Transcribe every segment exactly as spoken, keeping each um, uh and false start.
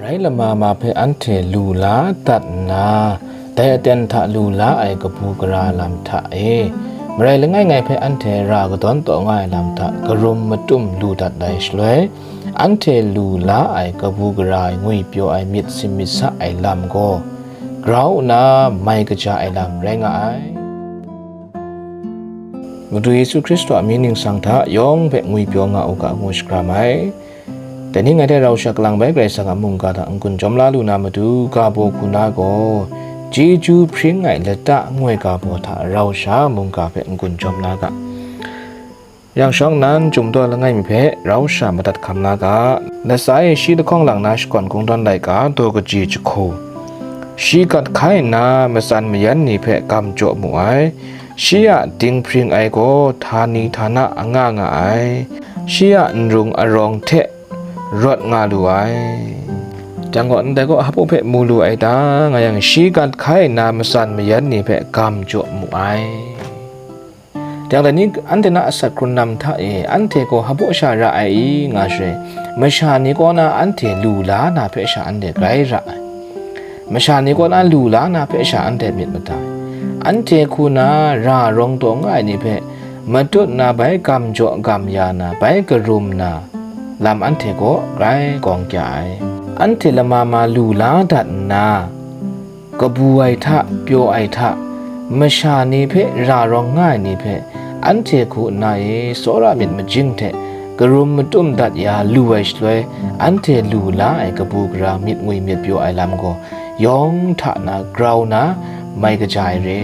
Rai lama ma hpe anhte lu la dat nna, dai aten hta lu la ai kabu gara lam hta e, marai langai ngai hpe anhte ra kadawn taw nga ai lam hta karum matum lu dat ai shaloi, anhte lu la ai kabu gara ai ngwipyaw ai myit sin myit sa ai lam gaw, grau nna mai kaja ai lam rai nga ai. Madu Yesu Hkristu a mying ningsang hta yawng hpe ngwipyaw nga u ga ngu shakram ai. Dai ni ngai hte rau sha kalang bai Karai Kasang a mungga hta n-gun jawm la lu na matu, ga baw hku na gaw, chyeju hpring ai lata ngu ai ga baw hta rau sha mungga hpe n-gun jawm la ga. Yang shawng nnan, chyum daw langai mi hpe rau sha madat hkam la ga. Latsa e shi lahkawng lang na shakawn kungdawn laika daw kaji jahku, shi gat hkai nna matsan mayan ni hpe gam jaw mu ai. Shi a dinghpring ai gaw htani htana anga nga ai. Shi a nrung arawng hte rawt nga lu ai. Jang gaw, ndai gaw hpaw hpe mu lu ai ta, nga yang, shi gat hkai nna matsan mayan ni hpe gam jaw mu ai. Jang dai ni anhte na asak hkrun lam hta e, anhte gaw hpaw sha ra ai i, nga shaloi, masha ni kaw na anhte lu la na hpe sha anhte grai ra ai. Masha ni kaw na lu la na hpe sha anhte myit mada ai. Anhte hku na ra rawng taw nga ai ni hpe matut na bai gam jaw gam ya na, bai karum na lam anhte kaw grai gawng kya ai. Anhte lama ma lu la dat nna, kabu ai hta, pyaw ai hta, masha ni hpe ra rawng nga ai ni hpe, anhte hku nna e tsawra myit majing hte karum matum dat ya lu ai shaloi, anhte lu la ai kabu gara myit ngwi myit pyaw ai lam gaw, yawng hta na grau na mai kaja ai re.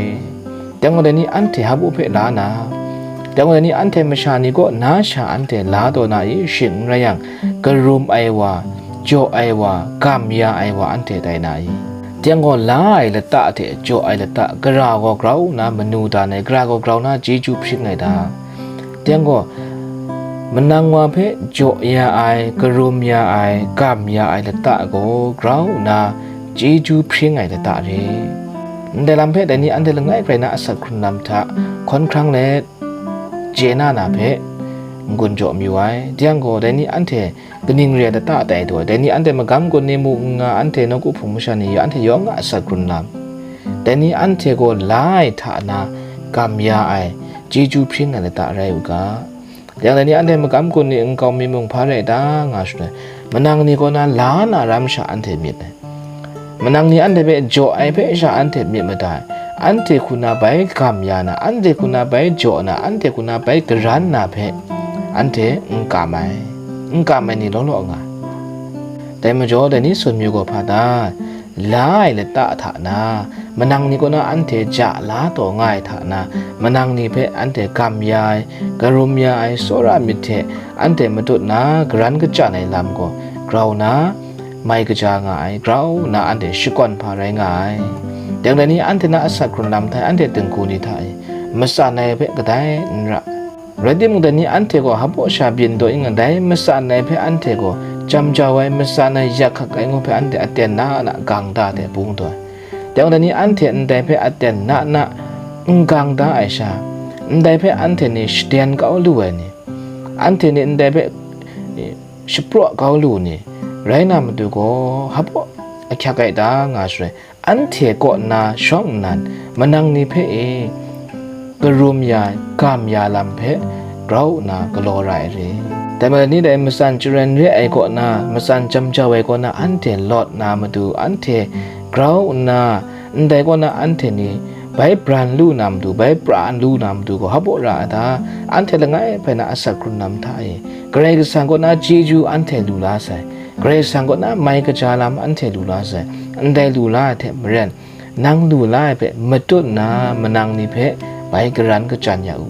Dai gaw, dai ni anhte hpaw hpe la na, dai gaw, dai ni anhte masha ni kaw na sha anhte la taw na i, shing n rai yang, karum ai wa, jaw ai wa, gam ya ai wa anhte tai na i? Dai gaw, la ai lata hte jaw ai lata, gara gaw grau nna manu dan ai, gara gaw grau nna chyeju hpring ai ta? Dai gaw, manang wa hpe jaw ya ai, karum ya ai, gam ya ai lata gaw grau nna chyeju hpring ai lata re. Ndai lam hpe dai ni anhte langai karai na asak hkrun lam hta hkawn hkrang let, chye na na hpe n-gun jaw mayu ai. Dai gaw, dai ni anhte kaning re ai lata tai taw ai? Dai ni anhte magam gun ni mung n nga, anhte nawku hpung masha ni ya, anhte yawng a asak hkrun lam, dai ni anhte gaw la ai hta na gam ya ai, chyeju hpring ai lata rai u ga. Yang dai ni anhte magam gun ni nkau mi mung hpa rai ta, nga shaloi, manang ni kaw na la na ram sha anhte myit ai. Manang ni anhte hpe jaw ai hpe sha anhte myit mada ai. Anhte hku na bai gam ya na, anhte hku na bai jaw na, anhte hku na bai karan na hpe anhte n kam ai, n kam ai ni law law nga ai. Dai majaw, dai ni tsun mayu gaw hpa ta? La ai lata hta na, manang ni kaw na anhte ja la taw nga ai hta na, manang ni hpe anhte gam ya ai, karum ya ai, tsawra myit hte anhte matut na, karan kachyan ai lam gaw grau na, mai kaja nga ai, grau nna anhte shakawn hpa rai nga ai. Dai gaw, dai ni anhte na asak hkrun lam hta e, anhte dinghku ni hta e, matsan ai hpe kadai n ra. Rai timung, dai ni anhte gaw hpaw sha byin daw ing, dai matsan ai hpe anhte gaw jam jau ai, matsan ai, yak hkak ai ngu hpe anhte aten na na gang da de bung taw ai. Dai gaw, dai ni anhte ndai hpe aten na na n gang da ai sha, ndai hpe anhte ni shaden kau lu ai ni, anhte ni ndai hpe, e, shapraw kau lu ni rai na matu gaw, hpaw ahkyak ai ta, nga shaloi, anhte kaw na shawng nnan, manang ni hpe e, karum ya, gam ya lam hpe grau nna galaw ra ai re. Dai majaw, ni dai matsan charen re ai kaw na, matsan jam jau ai kaw na, anhte lawt na matu, anhte grau nna, ndai kaw na anhte ni bai bran lu na matu, bai pra lu na matu gaw hpaw ra ai ta? Anhte langai hpe na asak hkrun lam hta e, Karai Kasang kaw na chyeju anhte lu la sai, Karai Kasang kaw na mai kaja lam anhte lu la sai. Ndai lu la ai hte maren, nang lu la ai hpe matut nna, manang ni hpe bai karan kachyan ya u.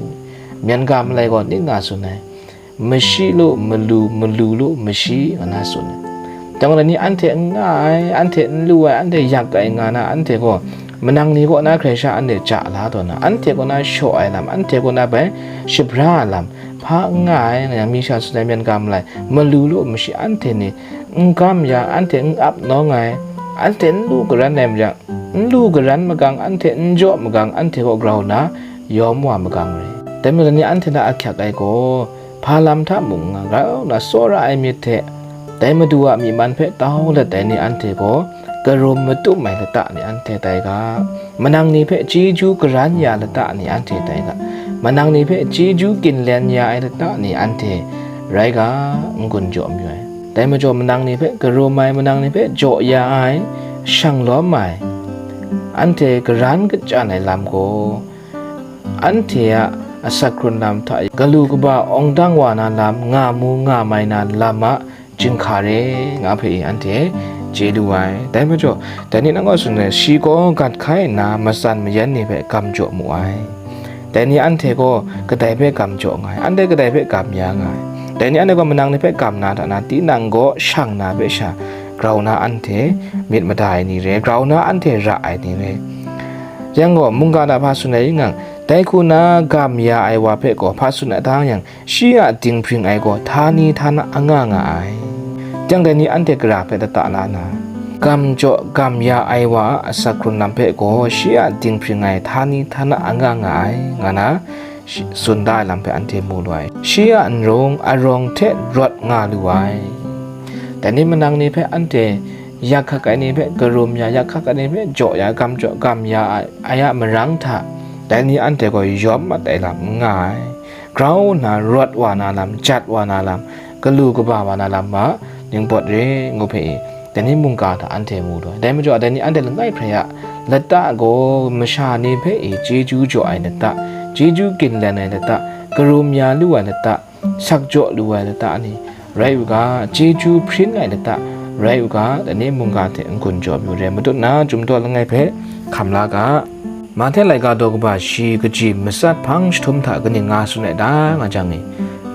Myen ga malai gaw ning nga tsun ai? Mashi lu malu, malu lu mashi, nga na tsun ai. Dai gaw, dai ni anhte n nga ai, anhte n lu ai, anhte yak ai nga na, anhte gaw manang ni kaw na hkrai sha anhte ja la taw na, anhte kaw na shaw ai lam, anhte kaw na bai shabra ai lam hpa n nga ai, nga yang, mi sha tsun ai, myen ga malai, malu lu mashi, anhte ni n gam ya, anhte n ap nawng ai, anhte n lu karan ai majaw, n lu karan magang, anhte n jaw magang, anhte kaw grau nna yawm wa magang re. Dai majaw, dai ni anhte na ahkyak ai gaw, hpa lam hta mung n nga, grau nna tsawra ai myit hte Dai Madu a myi man hpe tau let ai ni anhte gaw, karum matum ai lata ni anhte tai ga, manang ni hpe chyeju karan ya lata ni anhte tai ga, manang ni hpe chyeju ginlen ya ai lata ni anhte rai ga, n-gun jaw mayu ai. Dai majaw, manang ni hpe karum ai, manang ni hpe jaw ya ai, shang lawm ai, anhte karan kachyan ai lam gaw, anhte a asak hkrun lam hta e galu kaba awng dang wa na lam, nga mu nga mai na lam a chyinghka re, nga hpe e anhte chye lu ai. Dai majaw, dai ni nang gaw tsun ai, shi gaw gat hkai nna matsan mayan ni hpe gam jaw mu ai. Dai ni anhte gaw kadai hpe gam jaw nga ai, anhte kadai hpe gam ya nga ai. Dai ni anhte gaw manang ni hpe gam na hta na, tinang gaw shang na hpe sha grau na anhte myit mada ai ni re, grau na anhte ra ai ni re. Yang gaw, mungga hta hpa tsun ai ring ngang, dai hku na gam ya ai wa hpe gaw hpa tsun a ta yang, shi a dinghpring ai gaw htani htana anga nga ai. Yang dai ni anhte gara hpe lata la na, gam jaw gam ya ai wa a asak hkrun lam hpe gaw shi a dinghpring ai htani htana anga nga ai, nga na shi-, tsun da ai lam hpe anhte mu lu ai. Shi a nrung arawng hte rawt nga lu ai. Dai ni manang ni hpe anhte yak hkak ai ni hpe karum ya, yak hkak ai ni hpe jaw ya, gam jaw gam ya ai, ai a marang hta, dai ni anhte gaw yawm mat ai lam n nga ai. Grau nna rawt wa na lam, jat wa na lam, galu kaba wa na lam ma, ningpawt re, ngu hpe e, dai ni mungga hta anhte mu lu ai. Dai majaw, dai ni anhte langai hprai a lata gaw masha ni hpe e chyeju jaw ai lata, chyeju ginlen ai lata, karum ya lu ai lata, sak jaw lu ai lata ni rai u ga, chyeju hpring ai lata rai u ga, dai ni mungga hte n-gun jaw mayu re, matut na Chyum daw langai hpe hkam la ga. Mahte laika daw kaba shi kaji matsat hpang jahtum hta kaning nga tsun ai ta, nga jang e,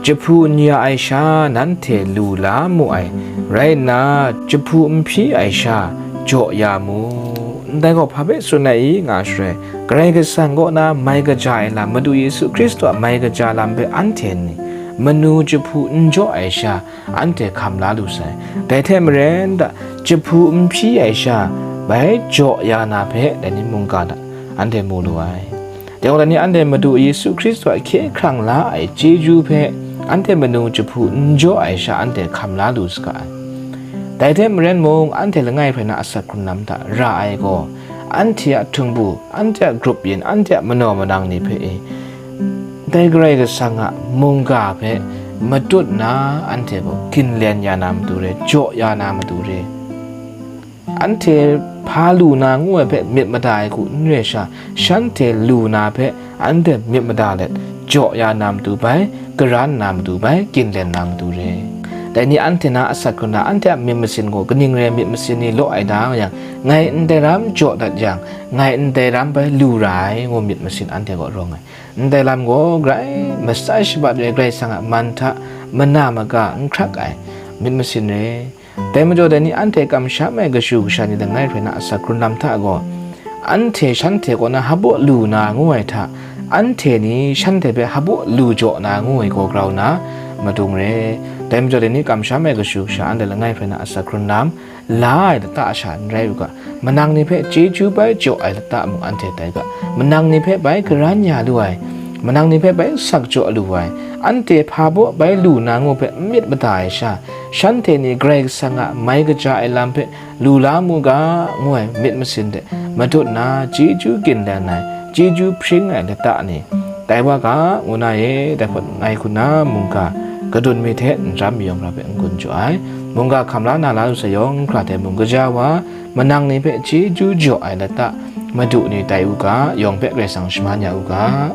jahpu n ya ai sha nanhte lu la mu ai, rai nna, jahpu n hpyi ai sha jaw ya mu. Ndai gaw hpa hpe tsun ai i, nga shaloi, Karai Kasang kaw na mai kaja ai lam, Madu Yesu Hkristu a mai kaja lam hpe anhte ni manu jahpu n jaw ai sha, anhte hkam la lu sai. Dai hte maren, da, jahpu n hpyi ai sha, bai jaw ya na hpe, dai ni mungga hta anhte mu lu ai. Dai gaw, dai ni anhte Madu Yesu Hkristu a hkye hkrang la ai chyeju hpe, anhte manu jahpu n jaw ai sha, anhte hkam la lu saga ai. Dai hte maren mung, anhte langai hprai na asak hkrun lam hta ra ai gaw, anhte a htingbu, anhte a grup yin, anhte a manaw manang ni hpe e, dai Karai Kasang a mungga hpe matut nna, anhte gaw ginlen ya na matu re, jaw ya na matu re, anhte hpa lu na ngu ai hpe myit mada ai hku n re sha, shanhte lu na hpe anhte myit mada let, jaw ya na matu bai, karan na matu bai, ginlen na matu re. Dai ni anhte na asak hkrun na, anhte a myit masin gaw kaning rai myit masin ni law ai da yang, ngai ndai ram jaw dat yang, ngai ndai ram bai lu ra ai, ngu myit masin anhte gaw rawng ai. Ndai lam gaw grai matsat shabat re, Karai Kasang a man hta mana maga n hkrak ai myit masin re. Dai majaw, dai ni anhte kamsham ai kashu kasha ni langai hprai na asak hkrun lam hta gaw, anhte shanhte kaw na hpaw lu na ngu ai hta, anhte ni shanhte hpe hpaw lu jaw na ngu ai gaw grau na madung re. Dai majaw, dai ni kamsham ai kashu kasha anhte langai hprai na asak hkrun lam la ai lata sha n rai u ga, manang ni hpe chyeju bai jaw ai lata mung anhte tai ga, manang ni hpe bai karan ya lu ai, manang ni hpe bai sak jaw lu ai, anhte hpa baw bai lu na ngu hpe n myit mada ai sha, shanhte ni Karai Kasang a mai kaja ai lam hpe lu la mu ga, ngu ai myit masin de matut nna, chyeju ginlen ai, chyeju hpring ai lata ni tai wa ga, ngu na e, dai hpawt ngai hku na mungga kadun mi hte n ram mi yawng ra hpe n-gun jaw ai. Mungga hkam la na la lu sai yawng hkra hte mung, gaja wa, manang ni hpe chyeju jaw ai lata, Madu ni tai u ga, yawng hpe Karai Kasang shaman ya u ga.